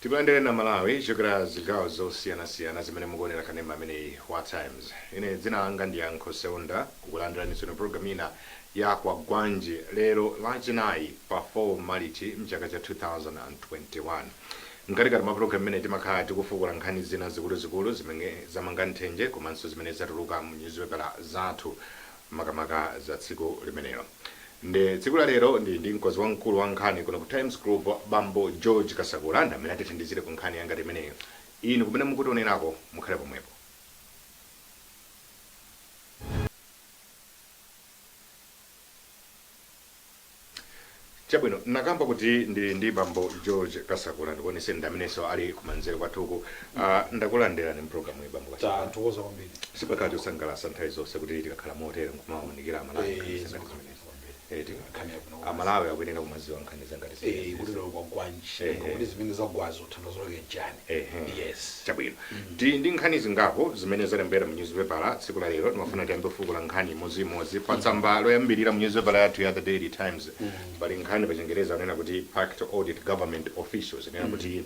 Tikulandireni Amalawi kuchokera zigawo zosiyanasiyana zimene mukuonera kanema ameneyi wa Times. Ine dzina langa ndi Yankho Seunda, kukulandiraninso mu program ina ya Kwagwanji lero Lachinayi pa 4 Malichi mchaka cha 2021. Mkatikati mwa program imeneyi timakhala tikufukula nkhani zina zikuluzikulu zimene zamanga nthenje komanso zimene zatuluka mu nyuzipepala zathu makamaka za tsiku limenelo. Nde tsiku la lero ndili ndi mkonzi wamkulu wa nkhani kuno ku Times Group bambo George Kasakula ndi amene atithandizire ku nkhani yangati imeneyo. Inu kumene mukutionerako mukhale pomwepo. Chabwino, nakamba kuti ndili ndi bambo George Kasakula ndikuonese ndi amenenso ali kumanzere kwathuku. Ndakulandirani mpulogalamu iyi bambo Kasakula. Tathokoza kwambiri. Sipakhala chosangalatsa nthawi zonse kuti tikakhala motere nkumawunikira Amalawi nkhani zangati zimenezi. Eti? Nkhani yabwino kwambiri. Amalawi akuyenera kumadziwa nkhani zangati zimenezi. Kuti lero kwagwanji. Ehe. Kuti zimene zagwazo tanthauzo lake nchani? Ehe. Yes. Chabwino. Tili ndi nkhani zingapo zimene zalembedwa mu nyuzipepala tsiku la lero. Timafuna tiyambe kufukula nkhani imodziimodzi. Pa tsamba loyambirira mu nyuzipepala yathu ya The Daily Times pali nkhani pa Chingerezi anena kuti PAC to audit government officials. Inena kuti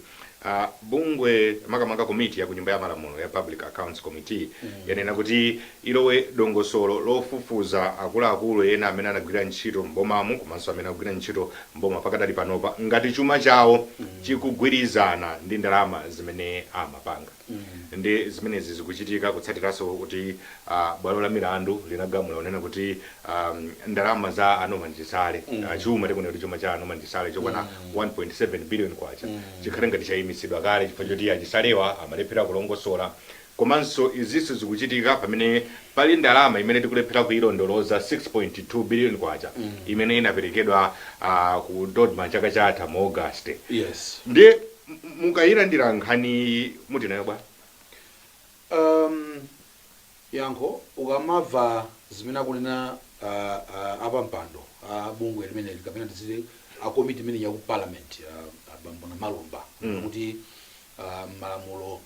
bungwe makamaka komiti ya ku nyumba ya malamulo ya Public Accounts Committee yanena kuti ilowe dongosolo lofufuza akuluakulu ena amene anagwira ntchito m'bomamu komanso amene akugwira ntchito m'boma pakadali panopa ngati chuma chawo chikugwirizana ndi ndalama zimene amapanga. Ndi zimenezi zikuchitika kutsatiranso kuti bwalo la milandu linagamula kunena kuti ndalama za a Norman Chisale, chuma tikunena kuti chuma cha a Norman Chisale chokwana 1.7 billion kwacha chikhale ngati chayimitsidwa kale chifukwa choti a Chisalewa amalephera kulongosola. Komanso izinso zikuchitika pamene pali ndalama imene tikulephera kuilondoloza 6.2 billion kwacha imene inaperekedwa ku DoDMA chaka chatha mu August. Yes. Ndiye mukayilandira nkhaniyi muti nayo bwa? Yankho, ukamamva zimene akunena apampando a bungwe limeneli kapena tiziti a komiti imeneyi ya ku parliament abambo Namalomba kuti malamulo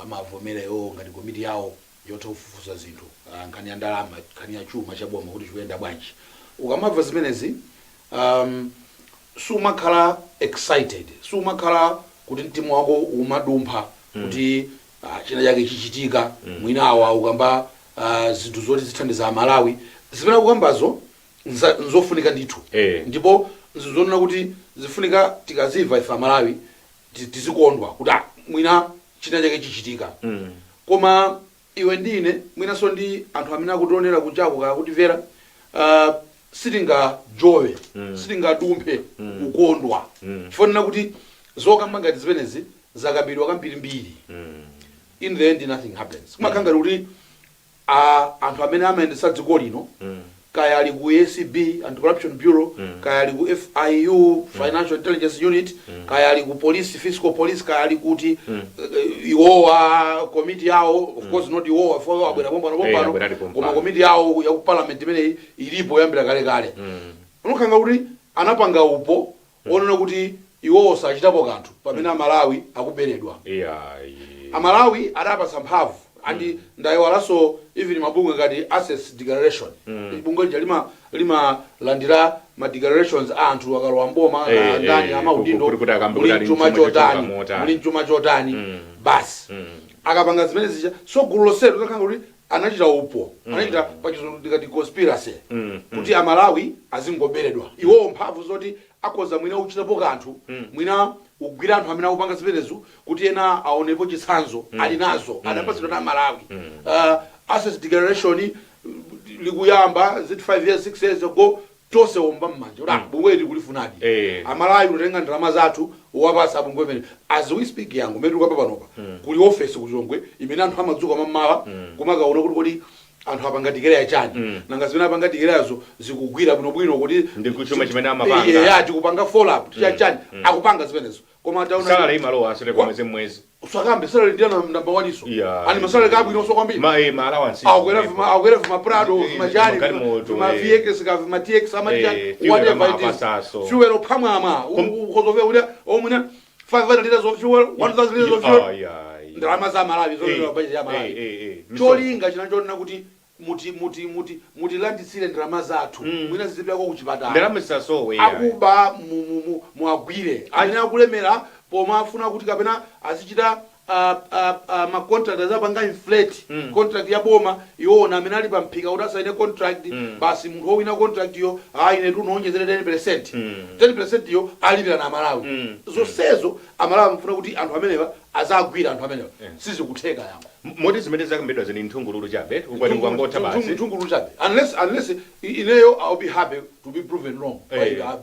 amavomera iwowo ngati komiti yawo yotha kufufuza zinthu nkhani ya ndalama, nkhani ya chuma cha boma kuti chikuyenda bwanji. Ukamamva zimenezi sumakhala excited, sumakhala kuti mtima wako umadumpha kuti china chake chichitika, mwina awa akukamba zinthu zoti zithandiza Amalawi. Zimene akukambazo nzofunika ndithu ndipo nzonena kuti zifunika tikazimva ife Amalawi tizikondwa kuti mwina china chake chichitika. Koma iwe ndi ine mwinanso ndi anthu amene akutionera kunjaku kaya kutimvera sitingajowe, sitingadumphe kukondwa chifukwa nena kuti zokamba ngati zimenezi zakambidwa kambirimbiri. In the end nothing happens. Kumakhala ngati kuti anthu amene amayendetsa dziko lino kaya ali ku ACB, Anti-Corruption Bureau, kaya ali ku FIU, Financial Intelligence Unit, kaya ali ku police, fiscal police, kaya ali kuti iwowa komiti yawo, of course not iwowa for abwera pompano pompano, abwera ali pompano. Koma komiti yawo ya ku parliament imeneyi ilipo yambira kale kale. Unokhala kuti anapanga upo onena kuti iwowo sachitapo kanthu pamene Amalawi akuberedwa. Amalawi adapatsa mphamvu and ndayiwalanso even mabungwe ngati assets declaration, bungwe lija limalandira ma declarations a anthu akalowa mboma na ndani amaudindo, kuti akambe muli kuti ali mchuma mchuma chochuluka chotani, motani. Muli mchuma chotani. Basi, akapanga zimene zija, so gulu lonselo limakhala kuti anachita upo, anachita pachizungu ndikati conspiracy, kuti Amalawi azingoberedwa. Iwowo mphamvu zoti akhoza mwina kuchitapo kanthu, mwina kugwira anthu amene akupanga zimenezo kuti ena aonepo chitsanzo, ali nazo, adapatsidwa na Malawi. Assets declaration likuyamba ziti 5 years, 6 years ago, tonse omba mmanja kuti bungwe ili kulifunadi. Amalawi kutenga ndalama zathu wapasa bungwe imene as we speak, yangu mmene tikukamba panopa, kuli office ku Lilongwe imene anthu amadzuka mammawa kumakaona kuti kodi anthu apanga declare chani, nanga zimene apanga declarezo zikugwira bwinobwino kuti Ndi kuchuma chimene amapanga. Ya, tikupanga follow up chani, akupanga zimenezo. Koma taona Salary imalowa asole kwa mwezi mwezi. Usakambe salary, ndiye number 1 iso ani masalary kabwinonso kwambiri. Ma allowance. Akwera vima, akwera vima Prado, vima chani, magalimoto, vima VX ka vima TX amati chani, fuel whatever it is. amapasaso. Fuel phamwamwa ukhozove kuti omwina 500 liters of fuel, 1000 liters of fuel. Ah, yeah. Ndalama za Malawi zochokera budget ya Malawi. Cholinga chinachonena kuti muti muti muti mutilanditsire ndalama zathu, mwina zizipitako kuchipatala. Ndalama zisasowe. Akuba muagwire, amene akulemera Pomwe afuna kuti kapena azichita ma contract, azapanga inflate contract ya boma, iwona amene ali pamphika kuti asaine contract, basi munthu wowina contract yo, ah, ine tunonjezere 10%, 10% yo alipira na Amalawi. Zonsezo Amalawi amafuna kuti anthu amenewa azagwira anthu amenewa. Sizikutheka, yango. Moti zimene zakambedwa zini nthungululu chabe, ukwati ukangotha basi. Nthungululu chabe, unless ineyo I'll be happy to be proven wrong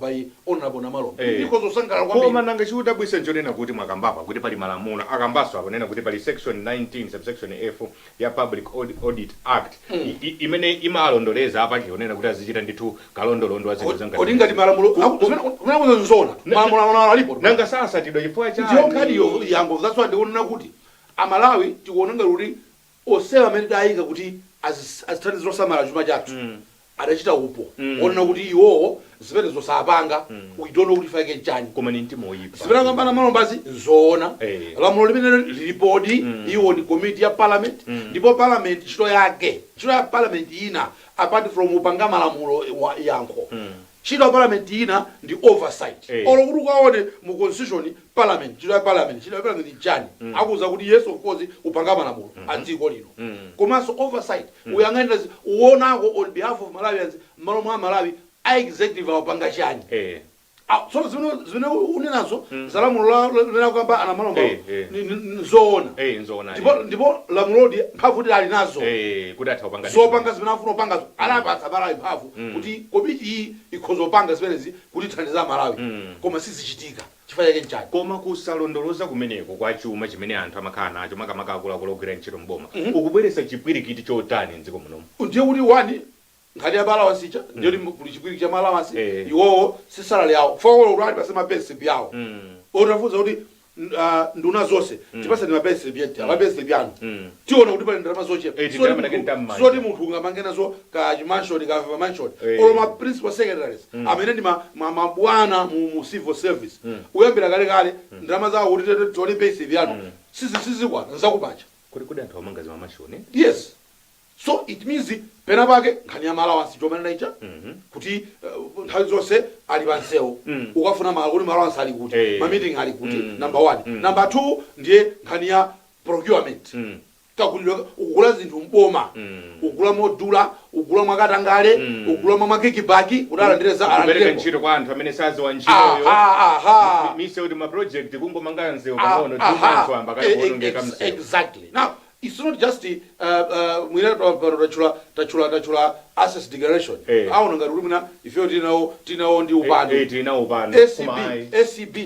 by Honorable Namalomba. Ndikhozosangalala Koma kwambiri. Nanga chiudabwise nchonena kuti mwakambapa kuti pali malamulo, akambaso aponena kuti pali section 19 subsection F ya Public Audit Act imene imalondoleza apake kunena kuti azichita ndithu kalondolondo wa zinthu zanga. Kodi ngati malamulo kumene kuzo nzona, malamulo alipo. Nanga sasatidwa chifukwa cha Ndiyo nkhaniyo, yango. That's why ndikuonena kuti Amalawi tikuona ngati kuti osewa amene tayika kuti azithandiza osamala chuma chathu adachita upo onena kuti iwowo zimene zosapanga, we don't know kuti fake chani. Koma ni mtima oyipa. Zimene akambana Malombazi nzoona. Lamulo limene lilipodi, iwo ni komiti ya parliament, ndipo parliament ntchito yake, ntchito ya parliament ina apart from upanga malamulo yankho, ntchito ya parliament ina ndi oversight. Olo kuti ukaone mu constitution, parliament, ntchito ya parliament nchani? Akuza kuti yes, of course, upanga malamulo a dziko lino, komanso oversight, uyang'anira uonako on behalf of Malawians, m'malo mwa Malawi, a executive awapanga chani. Ah, so zimene unenazo za lamulo limene akuyamba anamalomba nzoona. Nzoona. Ndipo lamulodi mphamvu kuti ali nazo kuti atha kupanga zopanga zimene afuna kupangazo, anapatsa Malawi mphamvu kuti komiti iyi ikhoza kupanga zimenezi kuti ithandiza Malawi, koma sizichitika. Chifukwa chake nchani? Koma kusalondoloza kumeneko kwa chuma chimene anthu amakhala nacho, makamaka akuluakulu ogwira ntchito mboma, ukubweretsa chipwirikiti chotani mdziko munomu? Ndiye kuti wani, nkhani ya allowance ija, ndiye kuti kuli chipwirikiti cha allowance. Iwowo si salary yawo fokolo kuti ali pase ma payslip yawo. Otafunza kuti nduna zonse tipaseni ma payslip yetu, ma payslip yanu, tiona kuti pali ndalama zochepa. Tindalama take ntam'manja. Soti munthu ungamange nazo ka chimansion, ka mansion. Olo ma principal secretaries amene ndi mabwana mu civil service, uyambira kale kale ndalama zawo kuti tione payslip yanu, sizikwana, nzakupanja. Kuti anthu amanga zima mansion? Yes, so it means pena pake nkhani ya allowance chomanena icha kuti nthawi zonse ali pansewu, ukafuna malo kuti allowance ali kuti, ma meeting ali kuti. Number one. Number two ndiye nkhani ya procurement, kagulidwe, ukugula zinthu mboma, ukugula modula, ukugula mwakatangale, ukugula mwa ma kickback kuti alandire za Kupereka alandirepo. Ntchito kwa anthu amene saziwa ntchitoyo. Misewu, ma project kungomanga msewu pang'ono, 2 months wamba kale kuonongeka msewu. Exactly. Now it's not just mwina pano tachula assets declaration. Aona ngati kuti mwina ifeyo tinawo ndi upando. Tinawo pano. ACB, Koma ayi. ACB,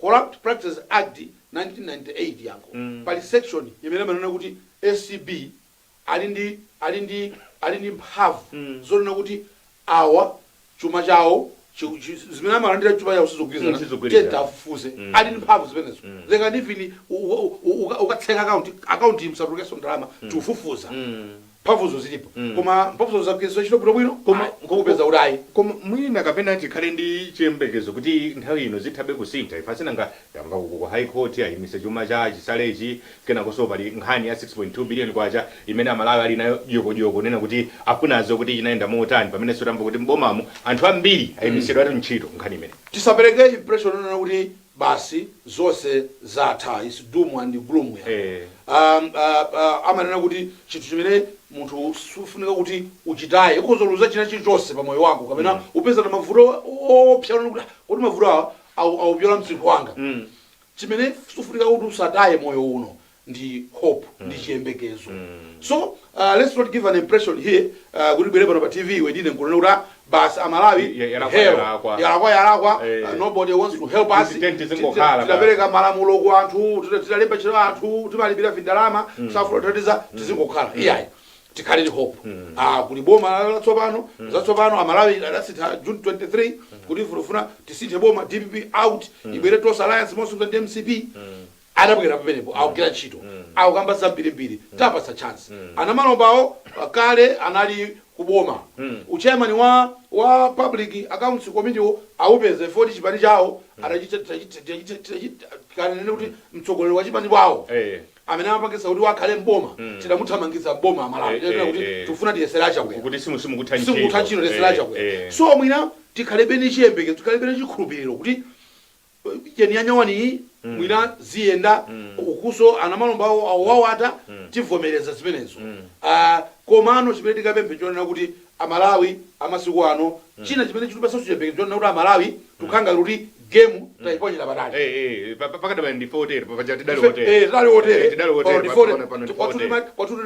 Corrupt Practices Act 1998, yango, pali section imene imanena kuti ACB ali ndi mphamvu zonena kuti awa chuma chawo zimene amalandira, chuma chawo sizogwirizana. Sizogwirizana. Tenta afufuze. Ali ndi mphamvu zimenezo. They can even ukatseka account msatulukenso ndalama, tiufufuza. Mphamvuzo zilipo, koma mphamvuzo zagwirizwa ntchito bwinobwino? Koma Kupeza kuti ayi. Koma mwina kapena tikhale ndi chiyembekezo kuti nthawi ino zithabe kusintha. Ife asinanga tamva uku ku High Court ayimise chuma cha Chisalechi, kenakonso pali nkhani ya 6.2 billion kwacha imene Amalawi ali nayo dyokodyoko nena kuti afunazo kuti chinayenda motani, pamenenso tamva kuti mbomamo anthu ambiri ayimisidwatu ntchito nkhani imene. Tisapereke impression onena kuti basi zonse zatha, is doom and gloom ya. Amanena kuti chinthu chimene munthu sufunika kuti uchitaye, ukhoza luza china chilichonse pa moyo wako kapena upeza na mavuto opsa onena kuti, "Ah, kodi mavuto awa awupyola msinkhu wanga?" Chimene sufunika kuti usataye moyo uno ndi hope, ndi chiyembekezo. So let's not give an impression here kuti bwere pano pa TV iwe ndine nkunena kuti, ah, basi Amalawi Yalakwa, hell, yalakwa. Yalakwa yalakwa, nobody wants to help us. Tizitenti zingokhala. Tidapereka malamulo ku anthu, tidalemba ntchito anthu, timalipira vindalama, safuna kuthandiza, tizingokhala. Iyayi, tikhale ndi hope. Ah, kuli boma latsopano, zatsopano. Amalawi adasintha June 23 kuti funafuna tisinthe boma, DPP out, ibwere Tonse Alliance monso ndi MCP. Adabwera pamenepo, akugwira ntchito, akukamba zambirimbiri. Tapatsa chance anamalombawo. Kale anali kuboma, uchairman wa Public Accounts Committee wo awupeze foti chipani chawo kanene kuti mtsogoleri wa chipani wawo amene amapangisa kuti wakhale mboma, tidamuthamangitsa mboma. Amalawi kuti tikufuna tiyesere Achakwera. Kuti simukutha ntchito. Simukutha ntchito, tiyesere Achakwera. So mwina tikhalebe ni chiyembekezo, tikhalebe ni chikhulupiriro kuti Cheni yanyawani mwina ziyenda ukuso anamalomba awo awawata, tivomereza zimenezo. Ah, komano chimene tikapemphe chonena kuti Amalawi amasiku ano, china chimene chitipasa chiyembekezo chonena kuti Amalawi tukhanga kuti game tayiponyera patali. Pakadaba ndi fotere, paja tidali wotere. Tidali wotere. Tidali wotere, Pano ndi fotere. pano ndi fotere. Kwathu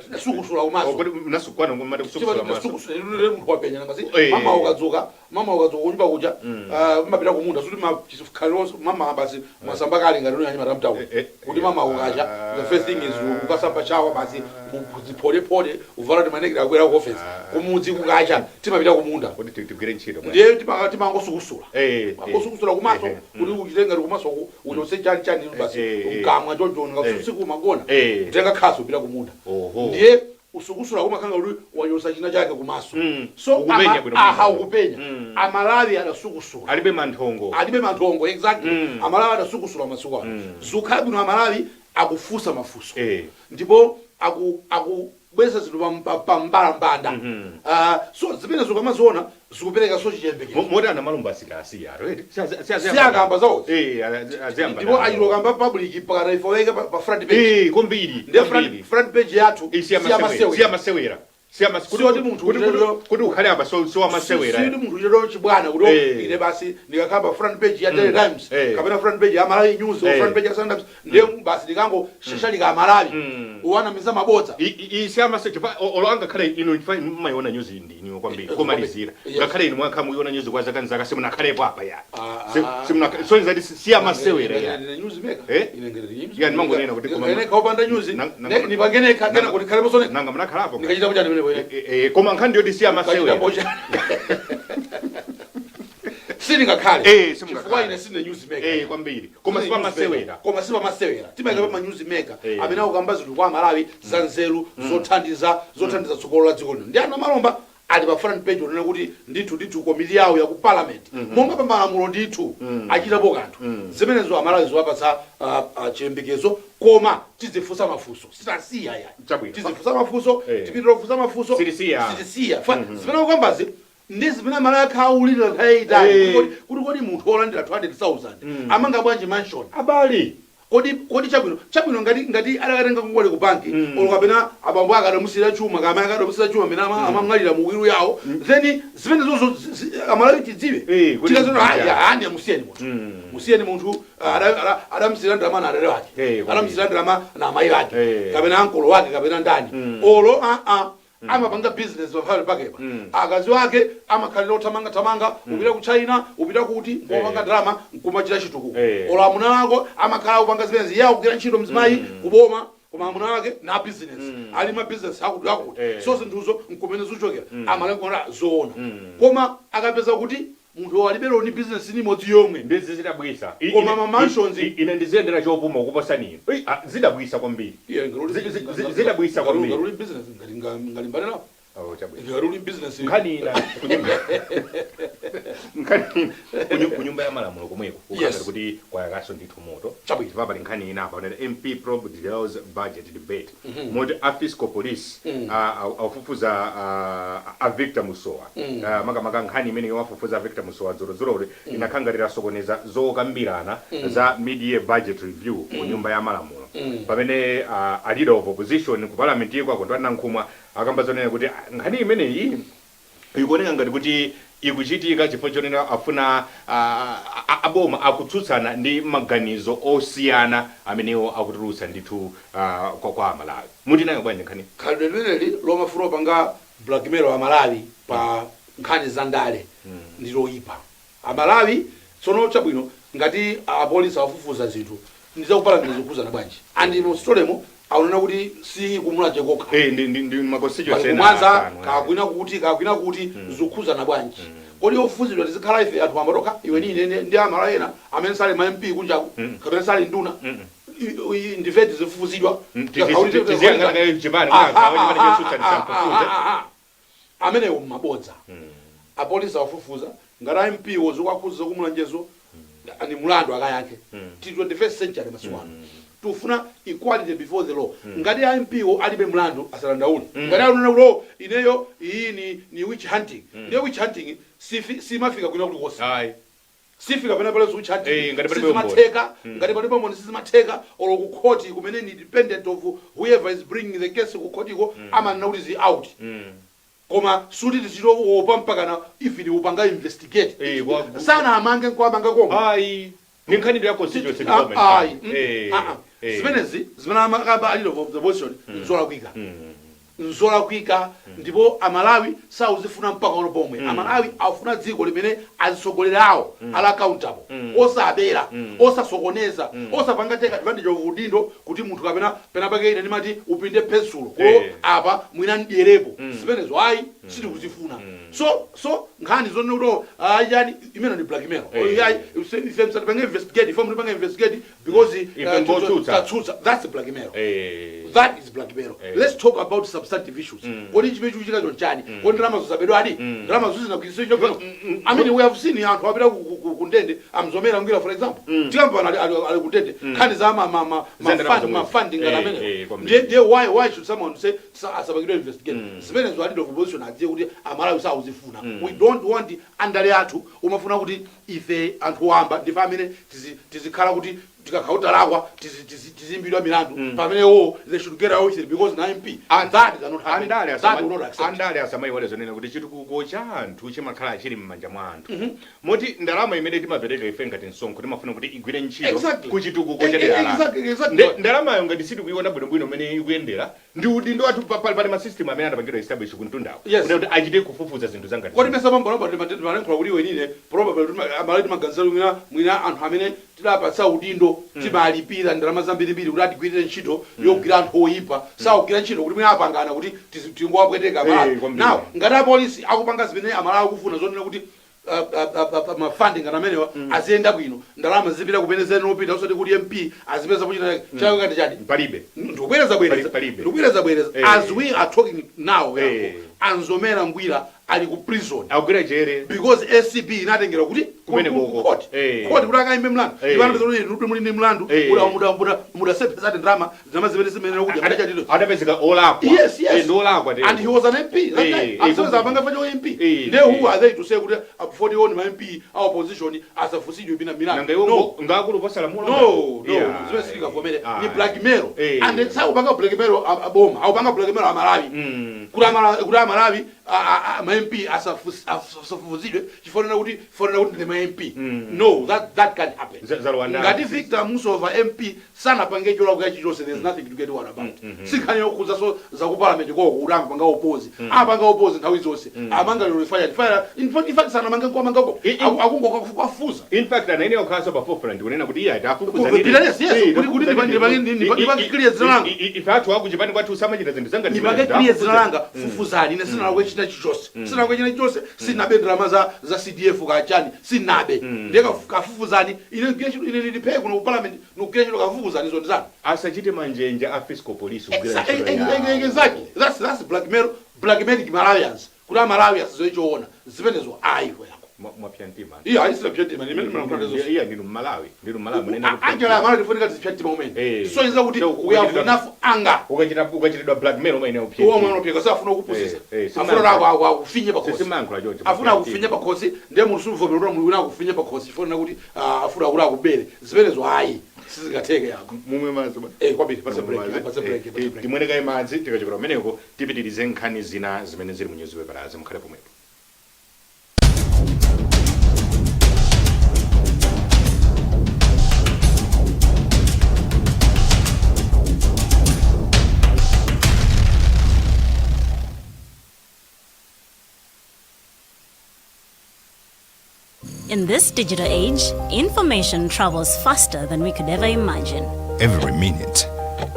tinasukusula kumaso. Oh, kodi mnasukwana ngomati kusukusula maso? Munthu wapenya nangasi. Mama ukadzuka kunyumba kuja, mapita kumunda, suti makhaliro mama basi mwasamba kale ngati unyanya matamtawo. Kuti mama ukacha, the first thing is ukasamba shower basi, zipholephole, uvala timanekera, akwera ku office. Kumudzi kukacha timapita kumunda. Kodi tigwire ntchito bwana? Ndiye timangosukusula. Mangosukusula kumaso kuti uchite ngati kumaso uchose chani chani basi, mkamwa chonchoni ngasusiku magona, kutenga khasu upita kumunda. Ndiye usukusula kumakhanga kuti wachosa china chake kumaso. So Ukupenya bwino aha, bwino. ukupenya. Amalawi adasukusula. Alibe manthongo. Alibe manthongo, exactly. Amalawi adasukusula masiku ano. Zikukhala bwino, Amalawi akufunsa mafunso ndipo akubweza zinthu pambalambanda. Ah, so zimene zikamaziona zikupereka so chiyembekezo. Moti ana malumba asikasiya, right? Siyakamba zawo. Aziyamba. Ndipo achilokamba public pakati ifoweke pa front page. Kwambiri. Ndiye Kwambiri. front page yathu Siya masewera. Siya Si oti munthu kuti ukhale apa so so amasewera. Sikuti munthu uchito chibwana kuti ine basi ndikakhala pa front page ya Daily Times kapena front page ya Malawi News or front page ya Sunday Times, ndiye basi ndikango shashalika Amalawi uwanamiza mabodza. Siyamase chifukwa olo angakhale inu, chifukwa inu mumayiona news ndi inu kwambiri komalizira. Ngakhale inu mwakha muyiona news kwa zaka nzaka, simunakhalepo apa ya. So nzati siyamasewera ya. Ine news maker. Eh? Ine ngati news. Ya, ndimangonena kuti ine kaupanda news nipangenekha kena kuti khalepo sone. Nanga munakhalapo? Ndikachita kuchani pamenepo ine? Koma nkhani yoti siyamasewera. Sindingakhale. Simungakhale. Chifukwa ine sine news maker. Kwambiri, koma sipamasewera. Koma sipamasewera, timayika pa news maker amene akukamba zinthu kwa Amalawi za nzeru, zothandiza tsogolo la dziko lino. Ndi ana malomba ali pa front page unena kuti ndithu ndithu komiti yawo ya ku parliament monga pa malamulo ndithu achitapo kanthu. Zimenezo Amalawi ziwapatsa chiyembekezo, koma tizifunsa mafunso, sitasiya ya. Chabwino. Tizifunsa mafunso. Tipitira kufunsa mafunso. Sitisiya. Sitisiya. Zimene kukambazi ndi zimene Amalawi akhaulira nthawi yayitali. Kuti kodi munthu wolandira 200,000 amanga bwanji mansion? Abali. Kodi chabwino ngati adakatenga ngongole ku banki olo kapena abambo ake adamusiyira chuma, kama adamusiyira chuma amene amamwalira mu will yawo, then zimene zozo Amalawi tidziwe. Kuti Tikazoti mkuja. andi musiyeni munthu, musiyeni munthu, adamusiyira ndalama na adade wake, adamusiyira ndalama na amayi ake, kapena ankolo wake, kapena ndani, olo amapanga business pamphale pakepa. Akazi wake amakhalira othamanga thamanga, upita ku China, upita kuti, nkupanga ndalama, nkumachita chitukuko. Olo amuna wako amakhala kupanga zimenezi, iye akugwira ntchito mzimayi kuboma, koma amuna wake na business, ali ma business akuti akuti. So zinthuzo nkumene zikuchokera, amalankhula zoona. Koma akapeza kuti munthu alibe loni business ni imodzi yomwe. Ndizi zidabwisa. Koma ma mansions- Ine ndiziyendera chopuma kuposa nino. Zidabwisa kwambiri. Iye, Zidabwisa kwambiri. ngati uli business, ngati ngalimbane napo. Oh, chabwino. Ngati uli business. Nkhani ina nkhani ina kunyumba ya malamulo komweko kukhala kuti kwayakaso ndithu moto. Chabwino. Chifukwa pali nkhani ina apa unena MP probe derails budget debate, moti a fiscal police afufuza a Victor Musowa. Makamaka nkhani imene wafufuza Victor Musowa dzulozuloli inakhangalira sokoneza zokambirana za mid-year budget review ku nyumba ya malamulo, pamene a leader of opposition ku parliament iko akondwani Nankhumwa akamba zonena kuti nkhani imeneyi ikuoneka ngati kuti ikuchitika chifukwa chonena afuna aboma akutsutsana ndi maganizo osiyana amenewo akutulutsa ndithu kwa Amalawi. Muti nayo bwanji nkhani? Khalidwe limeneli lomafuna kupanga blackmail Amalawi pa nkhani za ndale ndi loyipa. Amalawi tsono, chabwino, ngati apolisi afufuza zinthu ndizakupalamira zikukhuzana bwanji? And mu storemo akunena kuti si kumulanje kokha. Ndi ma constituency pali ena kumwanza, asanu, eh. Kakwina kuti, kakwina kuti, zikukhuzana bwanji? Kodi ofufuzidwa tizikhala ife anthu amatoka, iwe ni ine ndi Amalawi ena amene sali ma MP kunjaku kapena sali nduna? Ndife tizifufuzidwa? Tiziyang'ana kaye chipani, kuti agawe chipani chotsutsa tisamfufuze. Amenewo mmabodza. Apolisi awafufuza, ngati MP wozikakhuza kumulanjezo ni mulandu, akayankhe. Ti 21st century masiku ano, tufuna equality before the law. Ngati a MP wo alibe mlandu, asadandaule. Ngati akunena kuti, "Oh, ineyo iyi ni witch hunting," ndiye witch hunting simafika kwina kulikonse. Ayi. Sifika pena pale zuchati. Eh, ngati palibe umboni. Sizimatheka ngati palibe umboni, sizimatheka. Olo ku court kumene ni dependent of whoever is bringing the case ku court iko, amanena kuti zi out. Koma suti tichitowopa mpakana even upanga investigate. Eh, Sana amange nkuamanga koma. Ayi, ni nkhani ya constituency development Ayi. fund. Zimenezi zimene amakamba a leader of the opposition nzolakwika, nzolakwika. Ndipo Amalawi sauzifuna mpaka uno pomwe. Amalawi afuna dziko limene azitsogoleri awo ali accountable, osabera, osasokoneza, osapanga take advantage of udindo kuti munthu kapena penapake ine ndimati upinde pensulo ko apa mwina ndierepo. Zimenezo ayi, sitikuzifuna. So nkhani zonena kuti ayani imene ndi blackmail. Ayi, ife msatipange investigate, ife mutipange investigate because Ife ngotsutsa. tatsutsa, that's blackmail. That is blackmail. Let's talk about substantive issues. Kodi chimene chikuchitika chonchani? Kodi ndalama zosabedwadi? Ndalama zozinagwiritsidwa bwino? I mean, we have seen anthu apita ku ndende, amzomera ngwira for example, tikamba ali kundende nkhani za Za ndalama zomwe. ma funding ngati amene. Kwambiri. Ndiye why should someone say asapangidwe investigate? Zimenezo a leader of opposition adziwe kuti Amalawi sauzifuna. We don't want andale athu umafuna kuti ife anthu wamba ndife amene tizikhala kuti tikakautalakwa tizimbidwa milandu, pamene wo they should get away with it because na MP. That cannot happen. Andale That will not accept. Andale asamayiwale zonena kuti chitukuko cha anthu chimakhala chili m'manja mwa anthu, moti ndalama imene timapereka ife ngati msonkho timafuna kuti igwire ntchito ku chitukuko cha dera lathu. Ndalamayo ngati sitikuiona bwinobwino imene ikuyendera, ndi udindo wathu. Pali ma system amene anapangidwa establish kumtundawo kuti achite kufufuza zinthu zangati Kodi mesa pambo timalankhula kuti iwe nine probably amalawi timaganizira mwina anthu amene tidapatsa udindo timalipira ndalama zambirimbiri kuti atigwirire ntchito yogwira anthu oyipa, sakugwira ntchito, kuti mwina apangana kuti tingowapweteka Amalawi. Kwambiri. Now ngati apolisi akupanga zimene Amalawi akufuna, zonena kuti ma funding ngati amenewa aziyenda bwino, ndalama zipita kumene zenopita, osati kuti MP azipeza kuchita chake ngati chadi. Palibe. Ndikubwereza bwereza. Palibe. Ndikubwereza bwereza. As we are talking now, Anzomera Ngwira ali ku prison. Akugwira jere. Because ACB inatengera kuti Kumene ku koko. court. Court kuti akayimbe mlandu. Ipano kuti nudu muli ndi mlandu, mudasepesati ndalama zama zimene zimene kudya mudachatiro. Adapezeka olakwa. Yes. Ndi olakwa. And he was an MP that time. Aseweza apanga facho MP. Ndiye who are they to say kuti 41 ma MP a opposition asafusidwe bina milandu? Nanga iwo No. ngakulu posalamulo? No, zimene sitikavomere ni blackmail. And sakupanga blackmail aboma, akupanga blackmail Amalawi, kuti Amalawi ma MP asafufuzidwe chifanana kuti fanana kuti ndi ma MP. No, that can't happen. Za Rwanda. Ngati Victor Musova MP sanapange cholakwika chilichonse, there's nothing to get worried about. Sinkhani yokhuza so za ku parliament koko kuti amapanga oppose, amapanga oppose nthawi zonse. Amanga lero fire fire, in fact sanamange nkuamangako, akungokafuza. In fact anayenera kukhalanso pa forefront kunena kuti iye atafufuza. Yes, kuti ndipange clear dzina langa. Ife athu akuchipani kwathu samachita zinthu zangati Ndipange zimene. clear dzina langa, fufuzani, ine sinalakwe china chilichonse, sinalakwe china chilichonse, sinabe ndalama za CDF kachani, sinabe. Ndiye kafufuzani, ine ngwira ntchito, ine ndiliphe kuno ku parliament ndikugwira ntchito, kafufuzani izo ndizanu. Asachite manjenja a fiscal police kugwira ntchito yawo. Exactly, that's blackmail, blackmailing Malawians kuti Amalawi asizoe choona. Zimenezo ayi yako. Mwapya mtima. Iya, ayisira pya mtima imene mnakutandizo. Iya, ndinu Mmalawi, ndinu Mmalawi, munene kupya Angela mtima. Amalawi tifunika tizipya mtima umene so kuti So, we have enough anger. Ukachitidwa blackmail umayenera kupya Uwo mtima. mwana upyeka safuna kupusisa. Afuna Simayankhula. akufinye pakhosi. Simayankhula choncho. Afuna Mwapya akufinye mtima. pakhosi, ndiye munthu sumvomera kuti munthu wina akufinye pakhosi chifukwa kuti afuna kuti akubere. Zimenezo ayi, sizingatheke yako. Mumwe madzi bwana. Eh, kwambiri, pase break. Mumwe madzi. Pase break, pase break. Timwene kaye madzi, tikachokera kumeneko tipitirize nkhani zina zimene zili mu newspaper. Mukhale pomwepo. In this digital age, information travels faster than we could ever imagine. Every minute,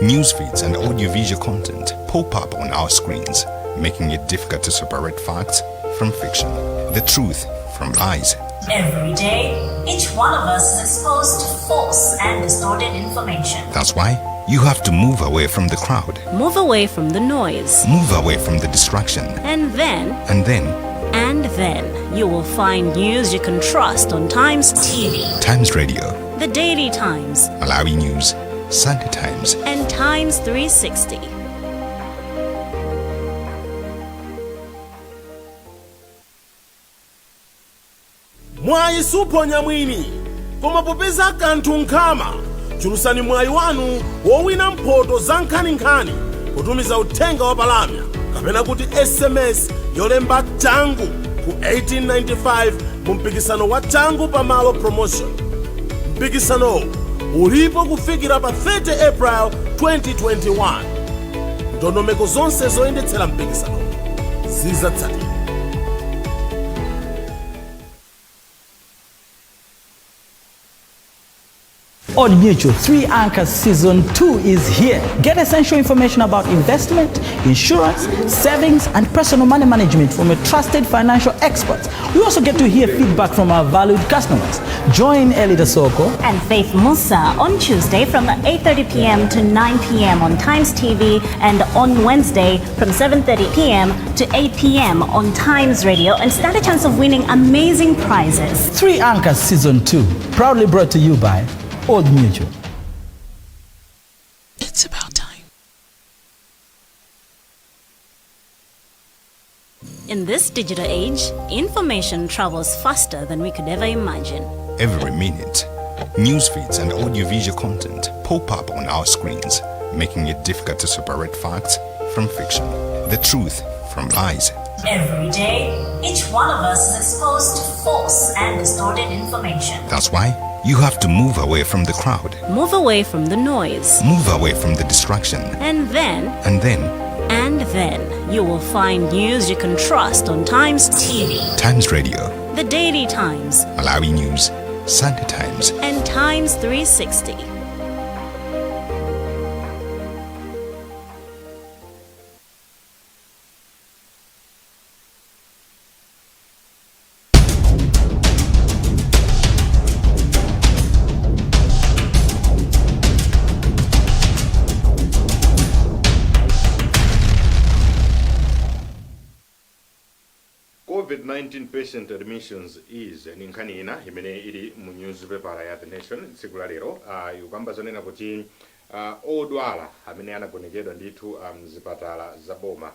news feeds and audiovisual content pop up on our screens, making it difficult to separate facts from fiction, the truth from lies. Every day, each one of us is exposed to false and distorted information. That's why you have to move away from the crowd, Move away from the noise. Move away from the distraction, And then, and then and then, you will find news you can trust on Times TV, Times Radio, The Daily Times, Malawi News, Sunday Times, and Times 360. Mwayi suphonya mwini, koma popeza kanthu nkhama, chulutsani mwayi wanu wowina mphoto za nkhaninkhani potumiza uthenga wa palamya kapena kuti SMS yolemba "Changu" ku 1895 mu mpikisano wa Changu Pamalo Promotion. Mpikisanowu ulipo kufikira pa 30 April 2021. Ndondomeko zonse zoyendetsera mpikisanowu zidzatsatidwa. Old Mutual 3 Anchors Season 2 is here. Get essential information about investment, insurance, savings, and personal money management from a trusted financial expert. We also get to hear feedback from our valued customers. Join Elida Soko and Faith Musa on Tuesday from 8:30 p.m. to 9 p.m. on Times TV and on Wednesday from 7:30 p.m. to 8 p.m. on Times Radio and stand a chance of winning amazing prizes. 3 Anchors Season 2, proudly brought to you by Old Mutual. It's about time. In this digital age, information travels faster than we could ever imagine. Every minute, news feeds and audiovisual content pop up on our screens, making it difficult to separate facts from fiction, the truth from lies. Every day, each one of us is exposed to false and distorted information. That's why you have to move away from the crowd, Move away from the noise. Move away from the distraction, And then, and then and then, you will find news you can trust on Times TV, Times Radio, The Daily Times, Malawi News, Sunday Times, and Times 360. COVID-19 patient admissions ease ni nkhani ina imene ili mu newspaper ya The Nation tsiku la lero. Ikukamba zonena kuti odwala amene anagonekedwa ndithu mzipatala za boma,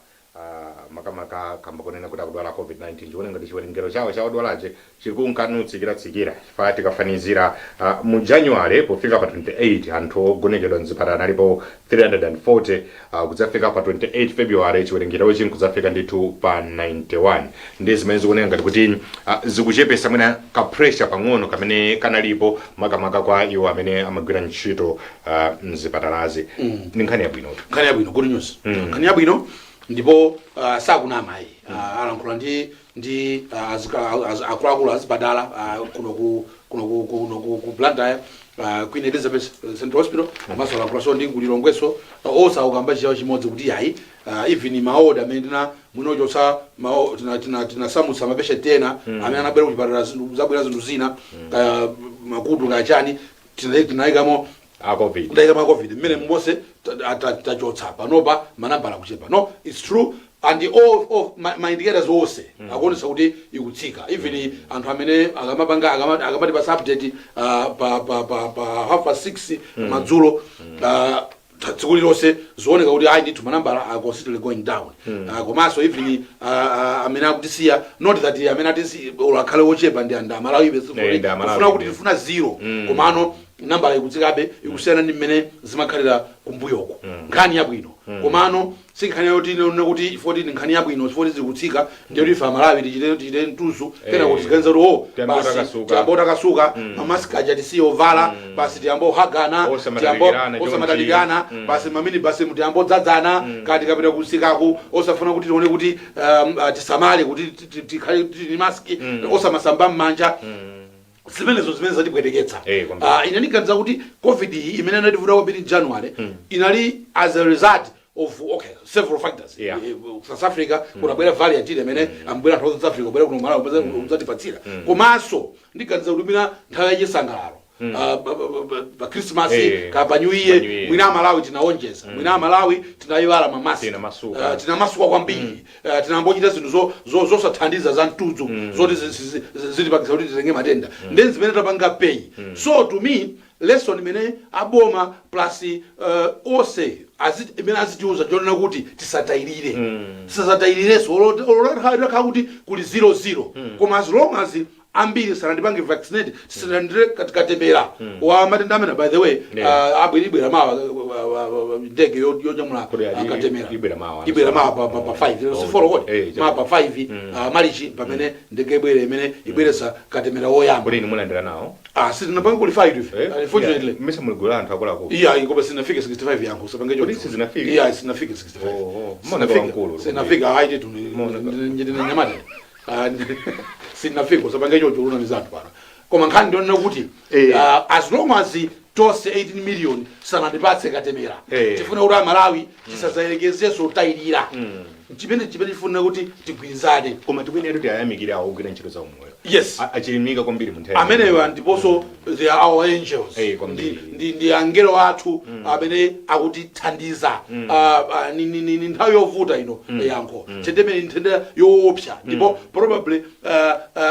makamaka kamba kunena kuti akudwala COVID-19, chikuoneka ngati chiwerengero chawo cha odwalache chikunkatsikira-tsikira, chifukwa tikafanizira mu January pofika pa 28 anthu ogonekedwa mzipatala analipo 340, kudzafika pa 28 February chiwerengerochi nkudzafika ndithu pa 91. Ndi zimene zikuoneka ngati kuti zikuchepesa mwina ka pressure pang'ono kamene kanalipo, makamaka kwa iwo amene amagwira ntchito mzipatalazi. Ndi nkhani yabwinotu. Nkhani yabwino, good news, nkhani yabwino. Ndipo sakunama ayi, alankhula ndi akuluakulu azipatala kuno ku Blantyre, Queen Elizabeth Central Hospital, komanso alankhulaso ndi kulilongweso, onse akukamba chiyawo chimodzi kuti ayi, even ma ward amene tina mwinochotsa tinasamutsa ma patient ena amene anabwera kuchipatala zabwera zinthu zina, kaya makutu kaya chani, tinayikamo a COVID. Kudayika ma COVID mmene mbose tachotsa, panopa manambala akuchepa. No, it's true, and all ma indicators onse akuonesa kuti ikutsika. Even anthu amene akamapanga akamati pa update pa 6:30 madzulo tsiku lilonse, zioneka kuti ayi ndithu, manambala are consistently going down. Komanso even amene akutisiya, not that amene atisiya or akhale ochepa, ndi Amalawi. Eh, ndi Amalawi, Kufuna kuti ndi. tifuna zero, komano nambala ikutsikabe, ikusiyana ndi mmene zimakhalira kumbuyoko. Nkhani yabwino, komano si nkhani yoti none kuti ifoti ndi nkhani yabwino, ifoti zikutsika, ndiye kuti ife Amalawi tichite mtuzu kena kuti tiganiza kuti oh, Tiyambe basi utakasuka. tiyambe utakasuka, ma mask aja tisiye ovala, basi tiyambe ohagana, Osamatalikirana, tiyambe osamatalikirana, basi mamini basi tiyambe odzadzana, kati kapita kusikaku osafuna kuti tione kuti tisamale kuti tikhale tili mask, osamasamba m'manja, zimenezo zimene zatibwereketsa. Eh, kwambiri. Ine ndiganiza kuti COVID iyi imene inativuta kwambiri in January inali as a result of, okay, several factors. South Africa kunabwera variant ine imene ambwera anthu a South Africa kubwera kuno Malawi kudzatipatsira. Komanso ndiganiza kuti mina nthawi yachisangalalo, pa Christmas ka pa New Year, Pa New Year. mwina Amalawi tinawonjeza, mwina Amalawi tinayiwala ma mask. Tinamasuka. Tinamasuka kwambiri. Tinambochita zinthu zosathandiza za mtudzu zoti zitipangisa kuti titenge matenda, then zimene tapanga pay. So to me, lesson imene aboma plus onse imene azitiuza chonena kuti tisatayirire, tisatayirirenso olakhala kuti kuli 00, koma as long as Ambiri sanandipange vaccinate, sitinandire katemera wa matenda amene. By the way, abwera, ibwera mawa ndege yonyamula Kodi katemera. Ibwera mawa? Ibwera mawa pa 5. Oh, Si 4 kodi? Eh. Mawa pa 5 Marichi, pamene ndege ibwere imene ibweresa katemera woyamba. Kodi inu mulandira nawo? Ah, sitinapange qualified ife, unfortunately. Yeah. Mmese muligula anthu akuluakulu. Iya, koma sinafike 65 yangu, usapange. Kodi sizinafike? Iya, sinafike 65. Oh. Maoneka wamkulu. Sinafika, hayi tu. Ndine nyamata. Ah, sinafika, usapange chocho, luna mizantu pano. Koma nkhani ndionena kuti as long as tonse 18 million sanatipatse katemera, tifuna kuti Amalawi tisazayerekezenso utayirira. Chimene tifuna kuti tigwirizane. Koma tikuyenera kuti ayamikire awo ogwira ntchito za umoyo. Yes. Achilimika kwambiri mu nthawi. Amenewa ndiponso they are our angels. Kwambiri. Ndi angelo athu amene akutithandiza. Ni nthawi yovuta ino, yankho nthenda imene, nthenda yoopsa, ndipo probably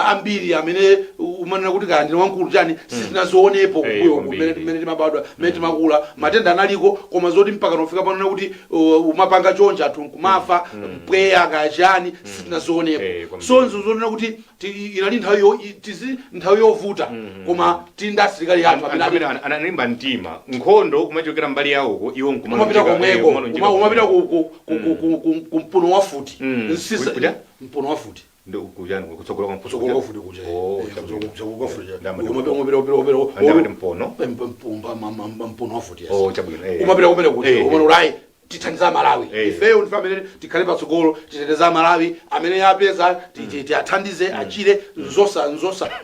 ambiri amene umanena kuti kaya ndine wamkulu chani, sitinazionepo kumbuyo. Kwambiri. Mmene timabadwa, mmene timakula, matenda analiko, koma zoti mpaka nofika panona kuti umapanga chonja anthu nkumafa, mpweya kaya chani, sitinazionepo. Kwambiri. So nzonena kuti inali nthawi tizi nthawi yovuta, koma tili ndi asilikali athu Anthu amene amene analimba mtima, nkhondo kumachokera mbali yawoko, iwo umapita komweko, umapita kumpuno wa futi. Kuja? Mpuno wa futi. Kutsogolo kwa. Kutsogolo kwa futi kuja. Oh, Kutsogolo kwa futi. Ndamati. Umapita, umapita, umapita. Ndamati mpono. Mpuno wa futi, yes. Oh, chabwino. Umapita kumene kuja, umene ulayi tithandiza Malawi. Ifeyo ndife amene tikhale patsogolo, titeteza Malawi. Amene apeza tiathandize achire.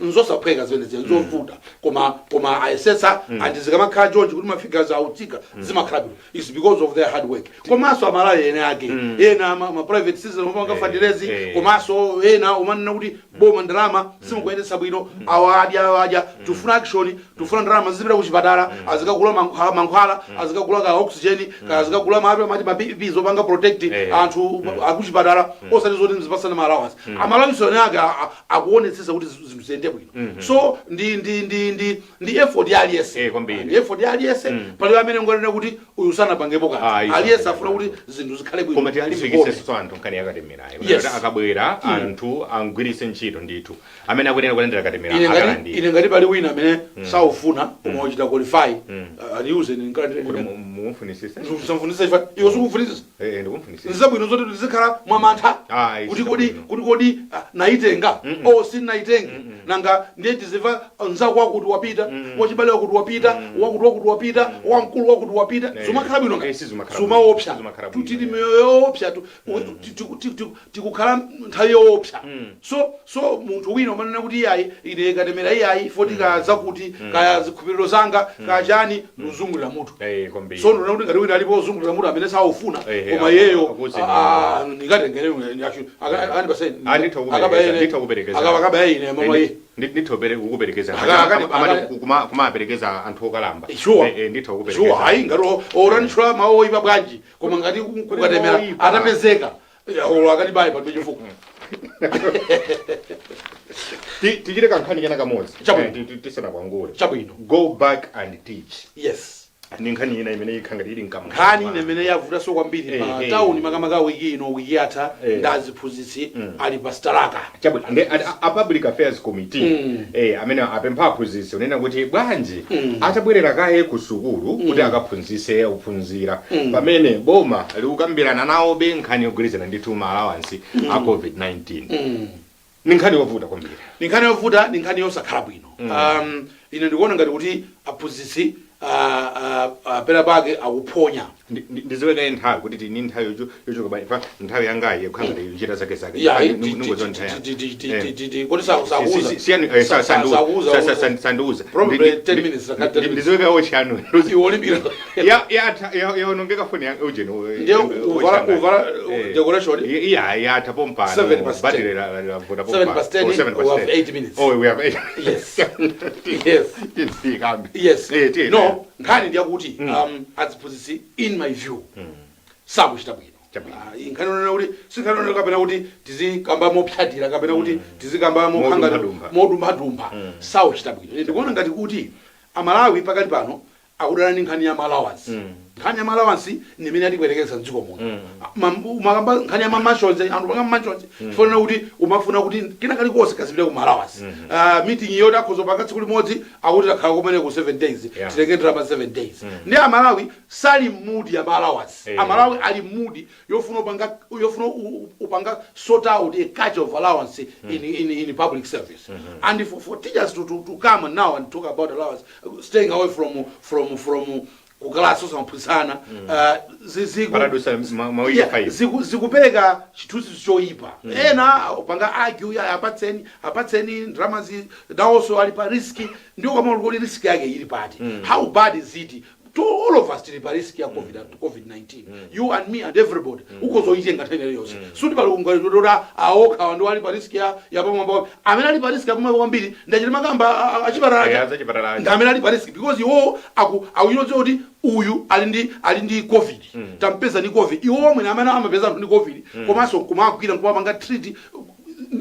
Nzosaphweka zimenezi, nzovuta, koma ayesetsa. And zikamakhala chonchi kuti ma figures autsika, zimakhala bwino, is because of their hard work. Komanso Amalawi ene ake, ena ma private citizen omapanga fundraise, komanso ena umanena kuti boma ndalama simukuyendetsa bwino, awa adya, awa adya. Tifuna action, tifuna ndalama zizipita kuchipatala, azikagula mankhwala, azikagula ka oxygen, ka azikagula mati ma PPE zopanga protect anthu akuchipatala, osati zoti mzipasana ma allowance. Amalawi ene ake akuonetsetsa kuti zinthu ziyende bwino. So ndi effort ya aliyense. Kwambiri. Ndi effort ya aliyense. Palibe amene ngonena kuti uyu sanapangepo Ah, kanthu. iso Aliyense afuna kuti zinthu zikhale bwino, Koma zikome. tiyalimbikitsenso anthu nkhani yakatemerayo. Yes. Akabwera anthu angwiritse ntchito ndithu, amene akuyenera kulandira katemera Ine ngati akalandira. ine ngati pali wina amene saufuna koma uchita qualify, aniuze. Kuti mumufunisise. Samfunisa ifa, iwe sikufunisa. Eh, ndikumfunisisa. Nzabwino zoti tizikhala mwamantha Ah, kuti kodi zabwino. kuti kodi naitenga o sinaitenge, nanga ndiye tizimva nzako wakuti wapita, wachibale wakuti wapita, wakuti wakuti wapita, wamkulu wakuti wapita. Zimakhala bwino? Sizimakhala bwino. Zimaopsa. Sizimakhala bwino, Tili miyoyo yoopsa, tikukhala nthawi yoopsa. So munthu wina umanena kuti iyayi, ine katemera iyayi, foti kaya zakuti, kaya zikhulupiriro zanga, kaya chani, ndikuzungulira mutu. Kwambiri. So ndona kuti ngati wina alipo ozungulira mutu amene saufuna, koma iyeyo akuze. ndingatengere. Ah, nditha kuperekeza. Akabaya ine mama iye. Nditha kukuperekeza. Amati kumaperekeza anthu okalamba. Sure. Nditha kukuperekeza. Sure, hayi, ngati oranitchula mawu oyipa bwanji, koma ngati kukatemera Oyipa. atapezeka, olo akatibayi palibe chifukwa. Tichite kankhani kena kamodzi. Chabwino. Tisanakwangule. Chabwino. Go back and teach. Yes. Ni nkhani ina imene ikhala ngati ili mkama. Nkhani ine imene yavutanso kwambiri pa tawuni, makamaka wiki ino, wiki yatha, ndi aziphunzitsi ali pa strike. Chabwino, ndi a Public Affairs Committee amene apempha aphunzitsi unena kuti bwanji atabwerera kaye ku sukulu kuti akaphunzitse ophunzira, pamene boma likukambirana nawobe nkhani yogwirizana ndithu ma allowance a COVID-19. Ni nkhani yovuta kwambiri. Ni nkhani yovuta, ni nkhani yosakhala bwino. Ine ndikuona ngati kuti aphunzitsi pena pake akuphonya. Ndiziwekaye nthawi kuti tini nthawi yochoka pa nthawi yangayi yakukhala ngati yochita zake zake. Ya. Ningodziwa nthawi yanga. Kodi sakuuza? Siyani. Sakuuza. Sandiuza. Probably 10 minutes, 10 minutes. Ndiziweka ochanu. Iwe olimbira. Yaonongeka foni ya ujeni. Ndiye uvala decoration? Iya, yatha pompano. 7 past 10. Battery lavuta. 7 past 10, we have 8 minutes. Oh, we have 8. Yes. Tikambe. Yes. Tiye. No, nkhani ndiyakuti aziphunzitsi, in my view, sakuchita bwino. Chabwino. Ah, nkhani yonena kuti sinkhani yonena kapena kuti tizikamba mopyatira, kapena kuti tizikamba mokhanga Modumphadumpha. modumphadumpha, sauchita bwino. Ine ndikuona ngati kuti Amalawi pakali pano akudana ndi nkhani ya ma allowance. Nkhani ya allowance ni imene atibwerekeza mdziko muno. Umakamba nkhani ya mamansions, anthu panga mansions chifanana kuti umafuna kuti kina kalikonse kazipita ku allowance. Meeting yoti akhoza panga tsiku limodzi, akuti takhala kumene ku 7 days, titenge ndalama 7 days. Ndi Amalawi sali mood ya allowance. Amalawi ali mood yofuna upanga, yofuna upanga sort out a culture of allowance in public service. And for teachers to come now and talk about allowance, staying away from kukalasi, osamaphunzitsana, Paradusa mawiki 5. Zikupereka chithunzi choyipa. Ena upanga argue ya apatseni, apatseni ndalamazi, nawonso ali pa risk. Ndiwo kama kuti risk yake ili pati? How bad is it? To all of us tili pa risk ya COVID-19, you and me and everybody. Ukhozoitenga nthawi iliyonse. Suti pali ungalitotora aokha ndi ali pa risk ya pamwamba. Amene ali pa risk ya pamwamba kwambiri ndachita makamba achipatala. Achipatala. Ndi amene ali pa risk because iwo akuchilodziwa kuti uyu ali ndi COVID, tampeza ndi COVID. Iwo omwe amene amapeza anthu ndi COVID komanso kumagwira, nkumapanga treat,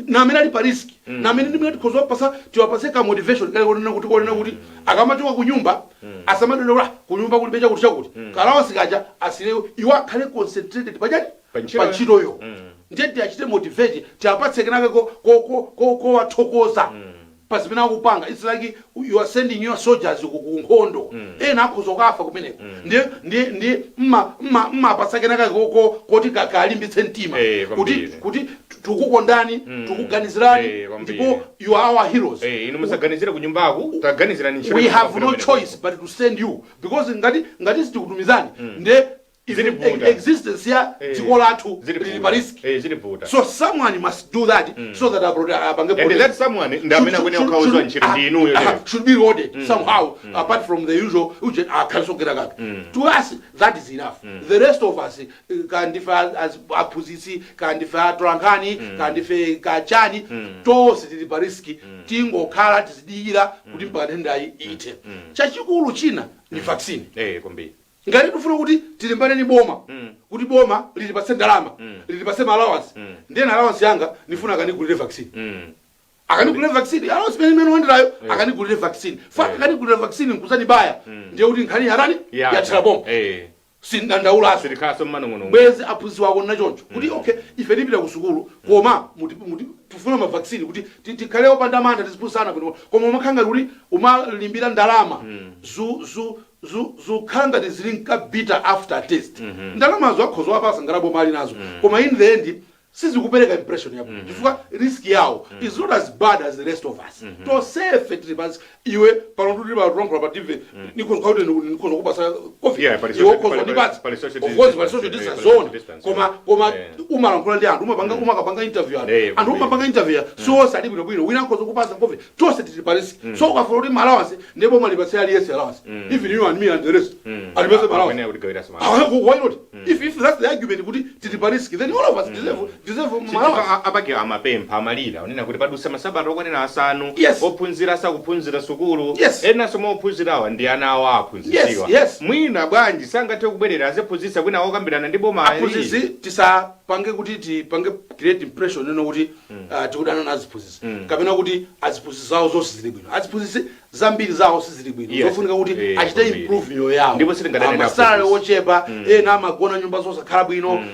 na amene ali pa risk, na amene ndimene tikhoza kupasa, tiwapase ka motivation kale konena kuti akamachoka ku nyumba asamadona kuti, "Ah, ku nyumba kulibe chakuti chakuti." Ka allowance kaja asile, iwo akhale concentrated pachani? Pa ntchito. Pa ntchitoyo. Ndiye tiachite motivate, tiapatse kenake kowathokoza pa zimene akupanga. It's like you are sending your soldiers ku nkhondo. Ena akhoza kukafa kumeneko. Ndiye mmapatsa kenaka koti kalimbitse mtima kuti Kwambiri. kuti tikukondani, tikuganizirani, Kwambiri. ndipo you are our heroes. Inu musaganizire ku nyumbaku, taganizirani ntchito. We have no choice but to send you because ngati sitikutumizani, nde Zilivuta. Existence ya dziko lathu Zilivuta. lili pa risk. Zilivuta. So someone must do that so that apange And that someone ndi amene akuyenera kukhawuzwa ntchito ndi inuyo lero. Should be rewarded somehow apart from the usual uje akhalisogera kake. To us that is enough. The rest of us, kandife aphunzitsi, kandife atolankhani, kandife kachani, tonse tili pa risk. Tingokhala tizidikira kuti mpaka nthendayi ithe. Chachikulu china ni vaccine. Kwambiri. Ngati tifuna kuti tilimbane ni boma kuti boma lilipatse ndalama, lilipatse ma allowance, ndiye na allowance yanga nifuna akanigulire vaccine. Akanigulire vaccine, allowance imene imene wandirayo, akanigulire vaccine. Fa akanigulire vaccine nkuzanibaya, ndiye kuti nkhani yarani? Yathera bomba. Sindandaulaso. Silikhaso mmanong'onong'o. Bwezi aphunzitsi wako nachoncho kuti okay, ife tipita ku sukulu, koma tifuna ma vaccine kuti tikhale opanda mantha, tiziphunzitsana bwino. Koma umakhala ngati kuti umalimbira ndalama zukhala ngati zili nka bitter after taste. Ndalamazo akhoza wapasa ngati boma ali nazo, koma in the end sizikupereka impression yabwino chifukwa risk yawo is not as bad as the rest of us. Tonsefe tili pansi. Iwe pano tuli pa pa TV, nikhoza kuti nikhoza kupasa COVID. Yeah, pali Iwe ukhoza ndipatsa. Pali social Of course, pali distance. social distance Pali social zone. distance, Koma yeah. koma umalankhula ndi anthu, umapanga, umakapanga interview anthu. Anthu umapanga interview, si onse ali bwinobwino. Wina akhoza kupasa COVID. Tonse tili pa risk. So ukafuna kuti ma allowance, ndipo boma lipatse aliyense allowance, even you and me and the rest, alipatse ma allowance. Akuyenera kutigawira ma Ah, why not? If that's the argument kuti tili pa risk, then all of us deserve ma allowance. Apake amapempha, amalira unena kuti padusa masabata okwanira 5 ophunzira sakuphunzira sukulu. Enanso mophunzirawa ndi ana awo aphunzitsiwa. Mwina bwanji sangathe kubwerera aziphunzitsa kwina okambirana ndi boma? Aphunzitsi, tisapange kuti tipange create impression neno kuti tikudana na aziphunzitsi kapena kuti aziphunzitsi zawo zonse zili bwino. Aziphunzitsi zambiri zawo sizili bwino. Zofunika kuti achite improve miyoyo yawo. Ndipo sitingadane ndi Ma salary aphunzitsi. ochepa, ena amagona nyumba zosakhala bwino,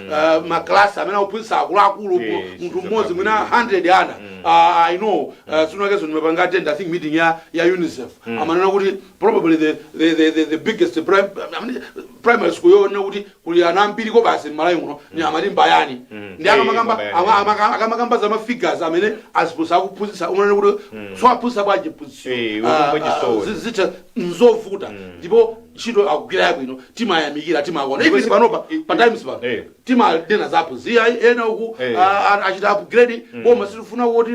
maklasi amene akuphunzitsa akuluakulu, munthu mmodzi mwina 100 ana. I know sooner ndimapanga attend, I think, meeting ya UNICEF. Amanena kuti probably the biggest I mean, primary school yoona kuti kuli ana ambiri ko basi m'Malawi muno ni amati Mbayani. Ndi akamakamba Mbayani. Akamakamba za ma figures amene aziphunzitsa akuphunzitsa, umanena kuti so aphunzitsa bwanji mphunzitsi? Ukumva chisoni. Zitha nzovuta, ndipo ntchito akugwira yabwino, timayamikira, timakonda. Ndipo Even panopa pa Times pano timanena za aphunzitsi ena uku achita upgrade, koma sitifuna kuti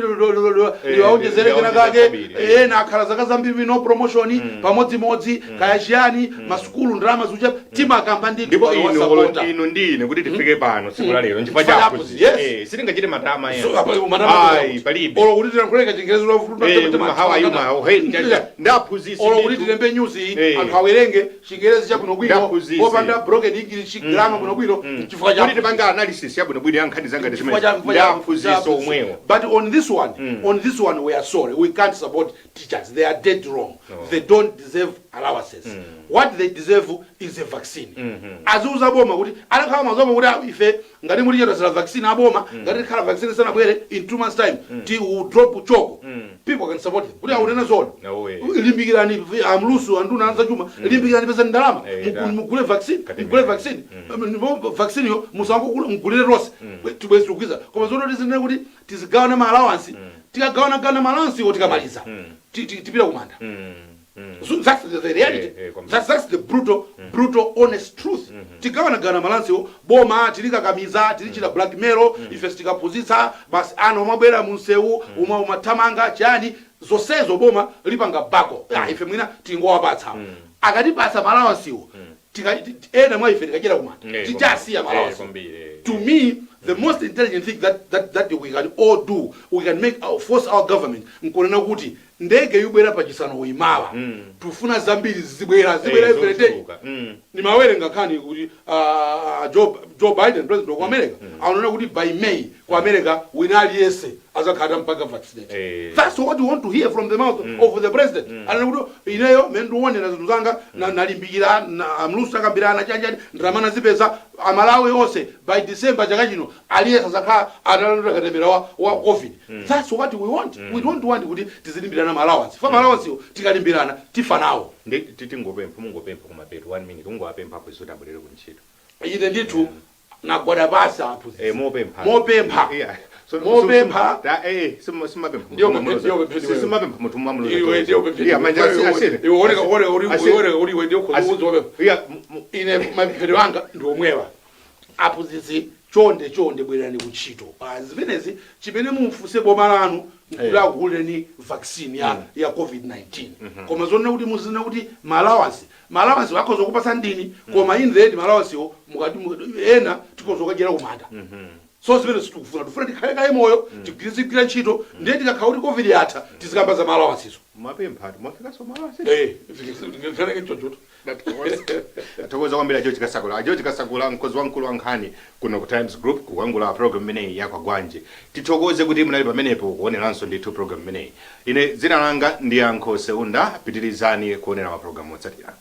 liwaonjezere kena kake. Kwambiri, Ena akhala zaka zambiri no promotion, pamodzimodzi kaya chiyani, masukulu ndalama zucha, timakamba ndi Ndipo inu wasapota. inu ndi ine kuti tifike pano tsiku la lero nchifukwa Chifukwa cha cha aphunzitsi. aphunzitsi, yes. Sitingachite matama ena. So, apa- matama. Ayi, palibe. Olo kuti tilankhuleka Chingerezi. How are you, ma? Hey, ndi aphunzitsi Olo kuti ndithu. tilembe news iyi, anthu awerenge Chingerezi chabwinobwino Ndaphunzitsi. popanda broken English grammar bwinobwino, chifukwa cha Kuti tipange analysis yabwinobwino ya nkhani zanga chifukwa zimene cha ndi aphunzitsi omwewo. But on this one we are sorry, we can't support teachers. They are dead wrong. They don't deserve allowances. What they deserve is a vaccine. Aziuza boma kuti alakhala mazoma kuti, "Ah, ife ngati mutichedwesera vaccine aboma, ngati tikhala vaccine sanabwere in 2 months time, ti will drop choko." People can support them kuti aunena zona. No way. Limbikirani amlusu, anduna anzachuma, limbikirani, pesa ndalama, mugule vaccine. Katemera. Mugule vaccine. Ndipo vaccine yo musangogula, mugulire tonse tibwezi tikugwiza. Koma zoti tizinene kuti tizigawana ma allowance, tikagawana gawana ma allowance iwo, tikamaliza tipita kumanda. So that's the reality. Kwambiri. That's the brutal, brutal honest truth. Tigawana gana ma allowance wo, boma tilikakamiza, tilichita blackmail, ife tikaphunzitsa basi, ana omabwera munsewu uma umathamanga chani, zonsezo boma lipanga bako. Ah, ife mwina tingowapatsa. Akatipatsa ma allowance wo, ena mwa ife tikachera kumanda, tichasiya ma allowance. Kwambiri. To me, the most intelligent thing that we can all do, we can force our government nkunena kuti ndege yubwera pachisanu uyimawa, tufuna zambiri zibwera, zibwera every day. Zochuluka. Nimawerenga nkhani kuti Joe Biden, president wa America, aonena kuti by May ku America wina aliyense azakhala mpaka vaccinate. That's what we want to hear from the mouth of the president. Anena kuti ineyo mene ndikuonera zinthu zanga nalimbikira na amlusu akambirana chanjani, ndalama zipeza, Amalawi onse by December chaka chino aliyense azakhala atalandira katemera wa COVID. That's what we want. We don't want kuti tizilimbirana ma allowance fa ma allowance yo tikalimbirana tifa nawo. Ndi tingopempha, mungopempha kumapeto, one minute, ungowapempha apo zoti abwerere kuntchito. Ine ndithu nagwada pasi aphunzitsi. Mopempha. Mopempha. Yeah. So, Mopempha. Simapempha. Ndiyo pempheni. Simapempha munthu mwamulo. Iwe ndiyo pempheni. Yeah, manje asire. Iwe oneka kuti iwe ndiyo khoza wopempha. Yeah. Ine mapemphero anga ndi omwewa: aphunzitsi, chonde chonde, bwerani kuntchito. Pa zimenezi chimene mumfunse boma lanu nkuti akugulireni vaccine ya COVID-19. Koma zonena kuti muzina kuti ma allowance, ma allowance akhoza kupasa ndini, koma in the end ma allowance yo mukati ena tikhoza kukadyera kumanda. So zimene sitikufuna, tifuna tikhale kaye moyo, tigwirizigwira ntchito, ndiye tikakhala kuti COVID yatha tizikamba za ma allowance zo. Mapempha mwafikaso ma allowance. Eh, ndikhale chochoto. Thokoza kwambiri George Kasakula. George Kasakula, mkozi wamkulu wa nkhani kuno ku Times Group, kukwangula program imeneyi yakwagwanji. Tithokoze kuti munali pamenepo kuoneranso ndithu program imeneyi. Ine dzina langa ndi Yankho Seunda. Pitirizani kuonera mapulogalamu otsatira.